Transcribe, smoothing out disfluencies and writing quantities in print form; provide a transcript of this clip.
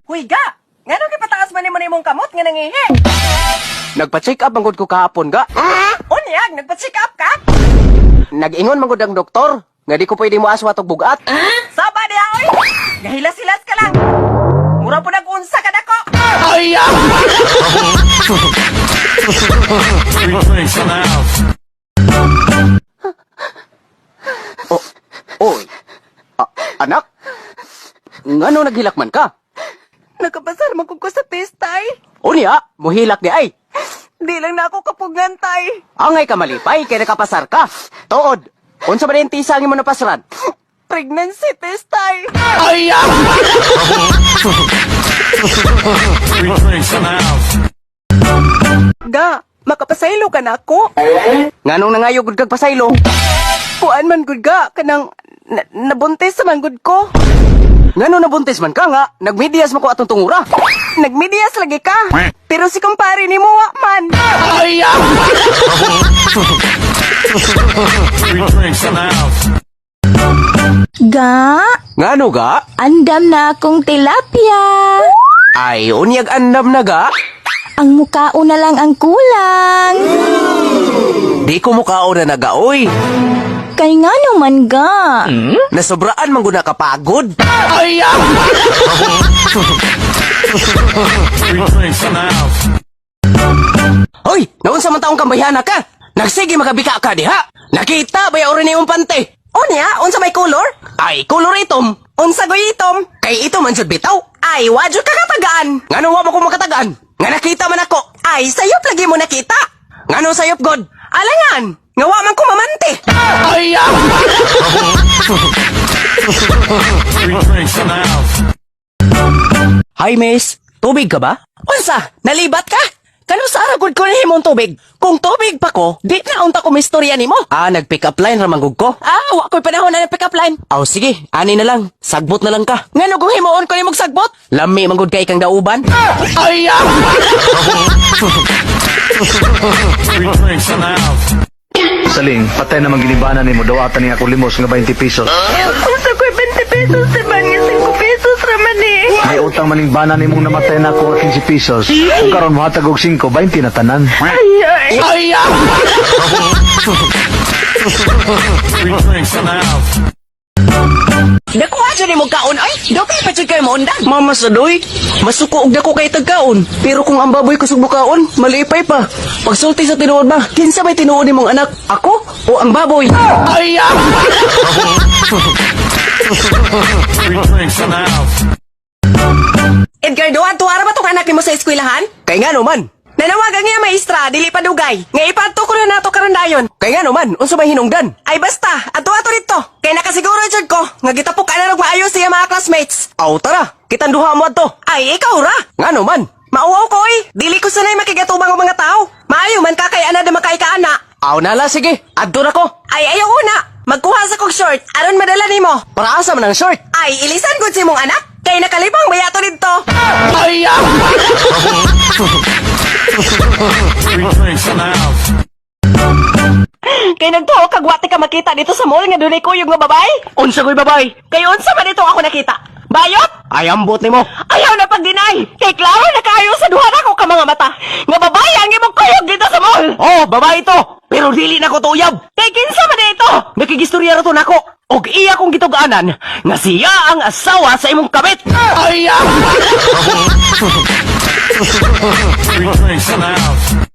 Huy ga! Ngano gipataas man nimo nimong kamot nga nangihi? Nagpa-check up man gud ko kahapon, ga. Unyag, nagpa-check up ka? Nag-ingon man gud ang doktor nga di ko pwede mo aswat og bugat. Saba diha oy! Gahilas-hilas ka lang. Mura po nag-unsa ka dako. Ay! Three drinks in the house. Oh, oy. Anak? Ngano naghilak man ka? Nakapasar man ko sa test, tay. Unya, muhilak di ay. Di lang na ako kapugngan, tay. Angay ka malipay kay nakapasar ka. Tuod. Unsa ba rin tisa ang imo napasaran? Pregnancy test, tay. Ay! Three drinks in the house. Ga, makapasaylo ka na ako. Nganong nangayo gud kag pasaylo? Kuan man gud ga, kanang nabuntis sa man gud ko. Ngano nabuntis man ka nga? Nagmedyas man ko atong tungura. Nagmedyas lagi ka. Pero si kumpare nimo wa man. Ay! Three drinks in the house. Ga, Ngano ga? Andam na akong tilapia. Ay, unyag andam na ga. Ang mukao na lang ang kulang. Di ko mukao na nagaoy. Kay nga naman ga. Nasobraan man gud na kapagod. Ay! Three drinks in the house. Hoy, naunsa man taong kambayhana ka? Nagsige makabika ka diha. Nakita ba ya ni imong pante? Unya, unsa may color? Ay, kolor itom. Unsa goy itom? Kay ito man jud bitaw. Ay, wa jud ka katagaan. Ngano wa mo ko makatagaan? Nga nakita man ako. Ay, sayop lagi mo nakita. Ngano sayop god? Alangan, nga wa man ko mamante. Ay! Three drinks in the house. Hi, miss. Tubig ka ba? Unsa, nalibat ka? Kano sa ara gud ko nahimong tubig? Kung tubig pa ko, di na unta ko mistorya nimo. Ah, nag-pick up line ra man gud ko. Ah, wa ko'y panahon na ng pick up line. Aw, sige. Ani na lang. Sagbot na lang ka. Ngano kung himuon ko nimog sagbot? Lami man gud kay kang dauban. Ay! Three drinks in the house. Saling, patay naman ginibana nimo dawatan ni ako limos nga 20 pesos. Unsa ko'y 20 pesos sa man nga 5 pesos raman eh. May utang maning bana nimong namatay na ako nga 15 pesos. Kung karon mohatag og 5, 20 na tanan. Ay, Ay! Three drinks in the house. Nakuha dyan nimog kaon ay. Dopay pa jud kayo moundang. Mama sadoy, masuko og dako kay tagkaon. Pero kung ang baboy kusog bukaon, malipay pa. Pagsulti sa tinuod ba, kinsa may tinuod nimong anak? Ako o ang baboy? Ay! Three drinks in the house. Edgar, duwa tuara ba tong anak nimo sa eskwelahan? Kay ngano man? Nanawag ang iya maestra, dili pa dugay. Nga ipadto ko na nato karon dayon. Kay ngano man, unsa may hinungdan? Ay basta, adto ato dito. Kay nakasiguro jud ko nga gitapok ana og maayo siya mga classmates. Aw tara, kitang duha mo adto. Ay ikaw ra. Ngano man? Mauwaw ko oy. Dili ko sanay makigatubang og mga tao. Maayo man ka kay ana da makaikaana. Aw nala sige, adto na ko. Ay ayaw una. Magkuha sa kog short aron madala nimo. Para asa man ang short? Ay ilisan gud si mong anak. Kay nakalibang bayato didto. Ay! Three drinks in the house. Kay nagtuo kag wa ti ka makita dito sa mall nga dunay kuyog nga babay. Unsa ko'y babay? Kay unsa man ito ako nakita? Bayot? Ay ambot nimo. Ayaw na pag-deny! Kay klaro na kayo sa duha na ko ka mga mata! Nga babae ang imong kuyog dito sa mall! Oh, babae to. Pero dili na ko to uyab. Kay kinsa man ito? Nakigistorya ra to nako. Og iya kong gitug-anan nga siya ang asawa sa imong kabit. Ay! Three drinks in the house.